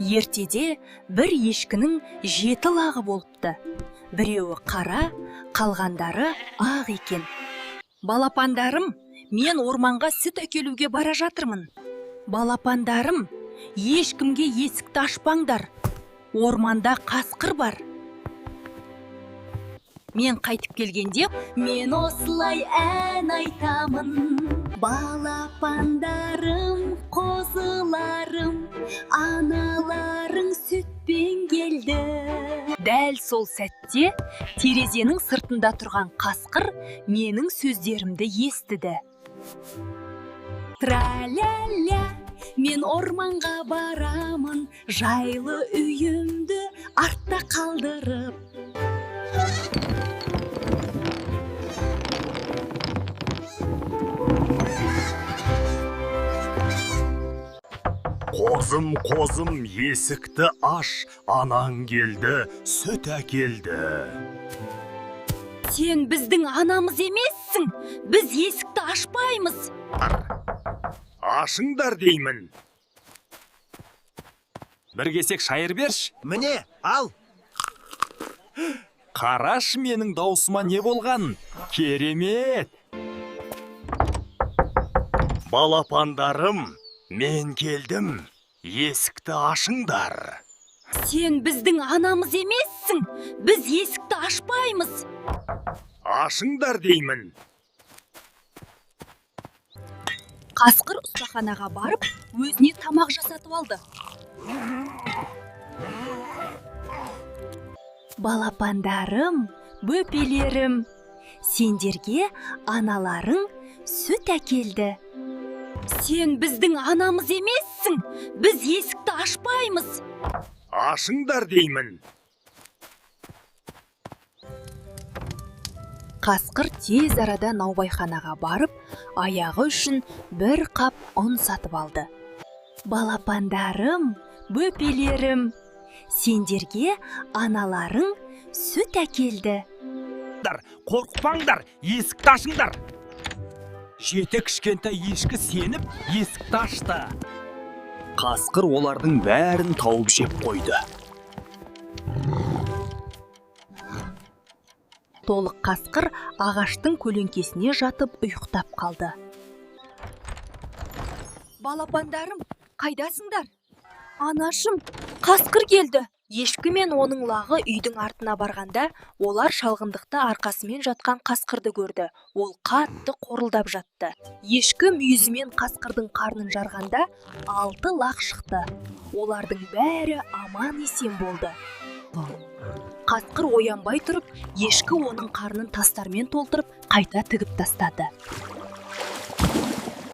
Ертеде бір ешкінің жеті лағы болыпты. Біреуі қара, қалғандары ақ екен. Балапандарым, мен орманға сүт әкелуге бара жатырмын. Балапандарым, ешкімге есікті ашпаңдар. Орманда қасқыр бар. Мен қайтып келгенде, мен осылай ән айтамын. Балапандарым, қозыларым, аналарың сүтпен келді. Дәл сол сәтте терезенің сыртында тұрған қасқыр менің сөздерімді естіді. Траля-ля, мен орманға барамын, жайлы үйімді артта қалдырып. Қозым, қозым, есікті аш, анаң келді, сүт әкелді. Сен біздің анамыз емессің, біз есікті ашпаймыз. Ашыңдар деймін. Бір кесек шайыр берші. Міне, ал. Қарашы, менің даусыма не болған? Керемет! Балапандарым, мен келдім, есікті ашыңдар. Сен біздің анамыз емессің, біз есікті ашпаймыз. Ашыңдар деймін. Қасқыр ұстаханаға барып, өзіне тамақ жасатып алды. Балапандарым, бөпелерім, сендерге аналарың сүт әкелді. Сен біздің анамыз емессің, біз есікті ашпаймыз. Ашыңдар деймін. Қасқыр тез арада наубайханаға барып, аяғы үшін бір қап ұн сатып алды. Балапандарым, бөпелерім, сендерге аналарың сүт әкелді. Қорықпаңдар, есікті ашыңдар. Жеті кішкентай ешкі сеніп, есікті ашты. Қасқыр олардың бәрін тауып жеп қойды. Толық қасқыр ағаштың көлеңкесіне жатып ұйықтап қалды. Балапандарым, қайдасыңдар? Анашым, қасқыр келді. Ешкі мен оның лағы үйдің артына барғанда, олар шалғындықта арқасымен жатқан қасқырды көрді. Ол қатты қорылдап жатты. Ешкі мүйізімен қасқырдың қарнын жарғанда, алты лақ шықты. Олардың бәрі аман есен болды. Қасқыр оянбай тұрып, ешкі оның қарнын тастармен толтырып, қайта тігіп тастады.